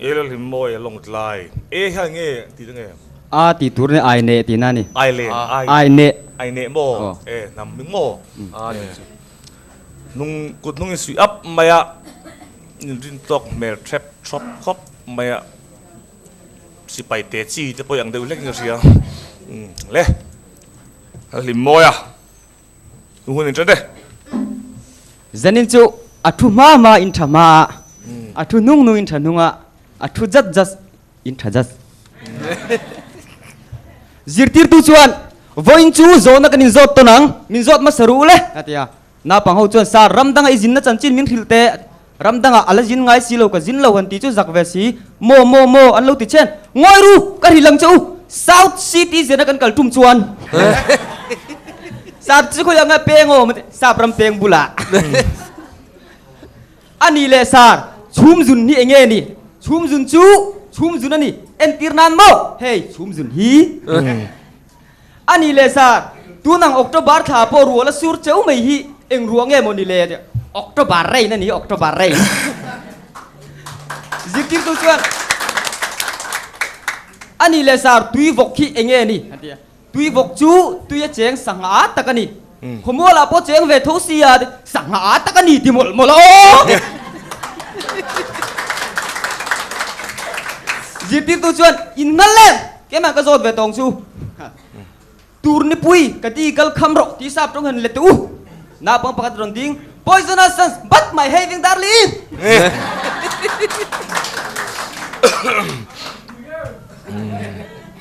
E la hlim mawi a lawngtlai. E hian nge tih na nge? A tih tur ni ai neh tihna a ni. Ai len, ai. Ai neh. Ai neh maw? E hnam hming maw? A tih chu. Hnung kut hnung in suih up mai a, inrin tawk hmel threp throp khawp mai a, sipai te chi te pawh i ang deuh hlek in ka hria. Le, la hlim mawi a. Tu hun in ṭan e. Zanin chu a thu hma hma in ṭha hma a, a thu hnung hnung in ṭha hnung a, a thu zat zat in ṭha zat. Zirtirtu chuan, Vawiin chu zawhna kan inzawt tawn ang, min zawt hmasa ruh le, a ti a. Naupang ho chuan, Sir, ram danga i zinna chanchin min hrilh teh, ram dangah a la zin ngai si lo, ka zin lo han tih chu zak ve si, maw maw maw an lo ti chen. Ngawi ru, ka hrilh ang che u, South City zirna kan kal tum chuan Sap chu khawi anga peng aw Sap ram peng bulah a ni leh sar, chhum zun hi enge ni? Chhum zun chu chhum zun a ni, entir nan maw? Hei chhum zun hi a ni leh sar, tun ang October thla pawh rual a sur cheu mai hi eng ruah nge maw ni le? October rain a ni, October rain. Zirtirtu chuan a ni leh sar, tui vawk hi enge ni? A ti a. Tui vawk chu tui a cheng sangha a tak a ni. Khawmualah pawh cheng ve tho sia sangha a tak a ni ti mawlh mawlh a aw. Zirtirtu chuan in ngal em? Keimah ka zawt ve tawng chu. Tur nipui ka ti kal kham rawh ti sap tawng han let teh u. Naupang pakhat rawn ding, Poisonous sans but my having darling!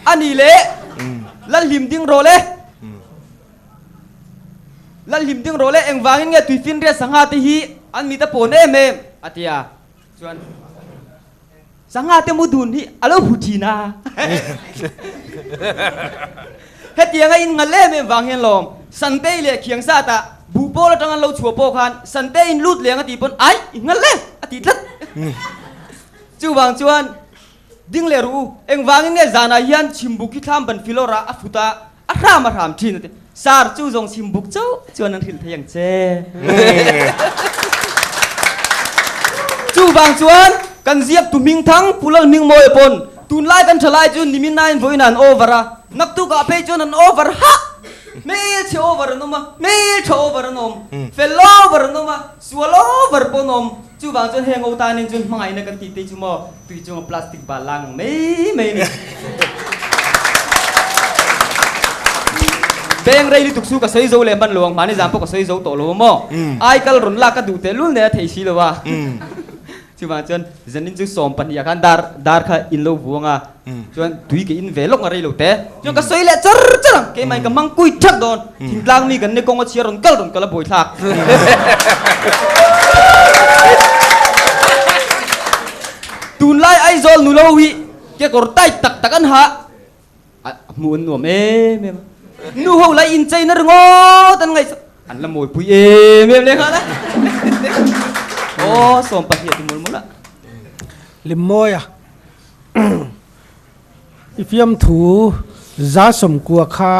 A ni le, Lal hlim ding rawh le. Lal hlim ding rawh le, engvangin nge tuifinriat sangha te hi an mit a pawn em em? a ti a. Chuan sangha te mu dun hi a lo hu thin a. Hetianga in ngal em em vang hian lawm Santei leh khiang zat ah buh pawl atang an lo chhuah pawh khan Santei in lut leng a tih pawn ai i ngal em a ti tlat. Chuvang chuan Ding leh ru u, engvangin nge zanah hian chhimbuk hi thlam ban filawr ah a fut a, a hram a hram thin a ti. Sir, chu zawng chhimbuk chauh chuan an hrilh thei ang che. Chuvang chuan kan ziak tu hming thang Pu Lalhmingmawia pawn tunlai kan tha lai chu nimin nain vawiin an over a, naktuk ah phei chuan an over hah! Hmelchhe over an awm a, hmeltha over an awm, fel over an awm a, sual over pawh an awm. Chuvang chuan heng otanin chuan hmangaihna kan tih te chu maw tui chunga plastic bal lang ang mai mai a ni. Beng rei lutuk chu ka sawi zo leh hman lo ang, hmani zan pawh ka sawi zo tawh lo a maw? Aikal rawn lak ka duh tehlul nen a thei si lo a. Chuvang chuan zanin chu 12 ah khan dar dar kha in lo vuang a, chuan tui ka in ve lawk a rei lo te. Chuan ka sawi leh char char ang, keimah in ka hmang kui thak dawn, thingtlang mi kan ni kawng a chhia rawn kal rawn kal a buai thlak. Tunlai Aizawl nulo hi kekawr tight tak tak an ha a, hmuh an nuam em em a. Nu ho lai incheina ringawt an ngaihsak, an la mawipui em em leh nghal a. Aw 12 a ti mawlh mawlh a. Limawia. I fiamthu 190 kha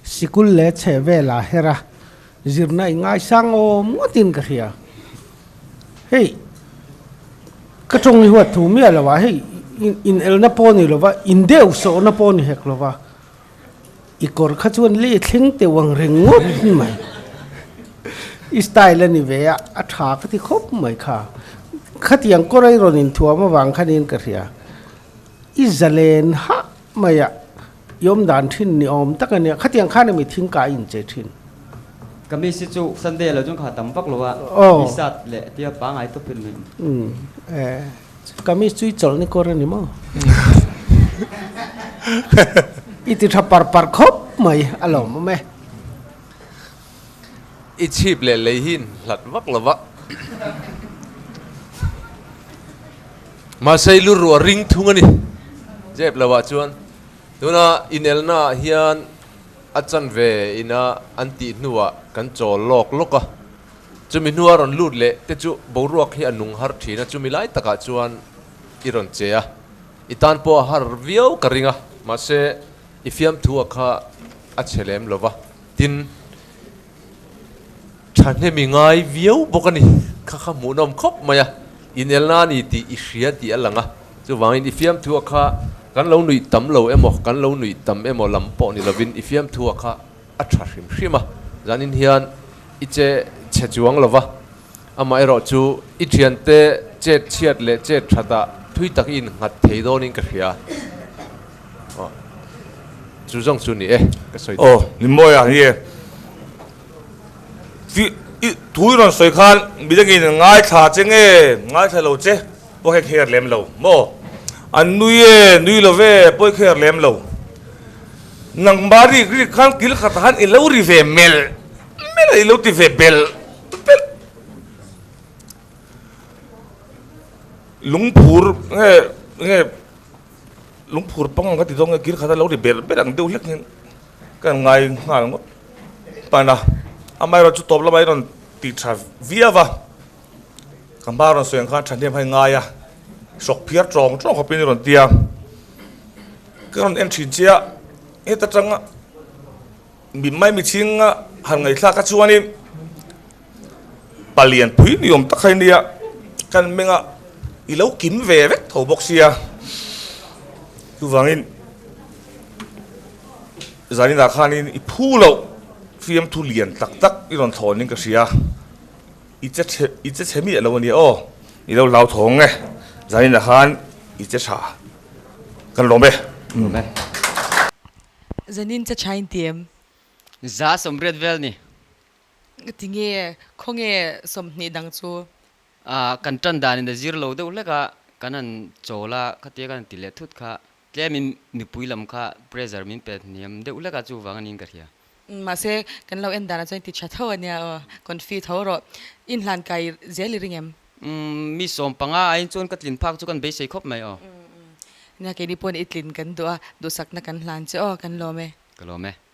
sikul leh chheh velah her a, zirna i ngaisang awm ngawtin ka hria. Hei, ka tawng i huat thu miah lo a, hei inelna pawh ni lova, indeuh sawhna pawh ni hek lova, i kawr kha chuan lei thleng teuh ang reng ngawt mai. I style a ni ve a, a tha ka ti khawp mai kha. Khatiang kawr a i rawn inthuam avang khanin ka hria. I zalen hah mai a, i awm dan thin ni awm tak a nia, khatiang khan emi thing ka in che thin. Ka miss hi chu Sunday lo chuan kha tam vak lo a, T-shirt leh tia pangai tawp in min. Umm e, ka miss chu i chawlh ni kawr a ni maw? I ti tha par par khawp mai a lawm awm e. I chhip leh lei hi in hlat vak lo va. Mahse i lu ruah ring thung a ni. Zep lo ah chuan tuna inelna ah hian a chanve ina an tih hnuah kan chawl lawk lawk a. Chumi hnua rawn lut leh te chu boruak hi a nung har thin a, chumi lai takah chuan i rawn che a. I tan pawh a har viau ka ring a, mahse i fiamthu a kha a chhe lem lo va. Tin, thahnem i ngai viau bawk a ni. Kha kha hmuhnawm khawp mai a, inelna a ni tih i hria tih a lang a. Chuvangin i fiamthua kha kan lo nuih tam lo emaw, kan lo nuih tam emaw lam pawh ni lovin i fiamthua kha a tha hrim hrim a. Zanin hian i che chhe chuang lo va, amaherawh chu i thiante chet chhiat leh chet thatah thui tak i innghat thei dawnin ka hria. Aw, chu zawng chu ni e, ka sawi duh. Aw, ni mawi a ni e. Fi, i thu i rawn sawi khan midangin an ngaithla che nge, ngaithla lo che pawh khe kher lem lo maw? An nui e, nui lo ve pawh i kher lem lo. Nangmah rik rik khan kil khatah khan i lo ri ve mel mel a, i lo ti ve bel bel. Lungphur nge nge lungphur pang ang ka ti dawn nge kil khatah lo ri bel bel ang deuh hlek hian Ka ngai nghal ngawt pan a, amaherawh chu tawp lamah i rawn ti tha viau a, ka hma rawn sawi ang khan thahnem kha i ngai a, hrawk phiar tawng tawng khawpin i rawn ti a, ka rawn en thin che a, heta tanga mi mai mihring a han ngaihthlak a chuanin palian pui ni awm tak kha i nia, kan meng a i lo kim ve vek tho bawk sia, chuvangin. Zaninah khanin i phu loh fiamthu lian tak tak i rawn thlawnin ka hria. I che chhe i che chhe miah lo a nia aw. I lo hlauthawng e. Zaninah khan i che tha. Kan lawm e. Lawm e. Zanin che tha in ti em? Za sawmriat vel ni. Tinge khawnge 20 dang chu? A kan tan danin a zir lo deuh hlek a, kan han chawl a, khatia kan han ti leh thut kha. Tlemin mipui lam kha pressure min pe hniam deuh hlek a, chuvang a niin ka hria. Mahse, kan lo en danah chuan ti tha tho a nia aw, confi tho rawh. Inhlan kai zel i ring em? Umm, mi 15 aiin chuan ka tlin phak chu kan beisei khawp mai aw. Nia, keini pawhin i tlin kan duh a, duhsakna kan hlan che aw, kan lawm e. Ka lawm e.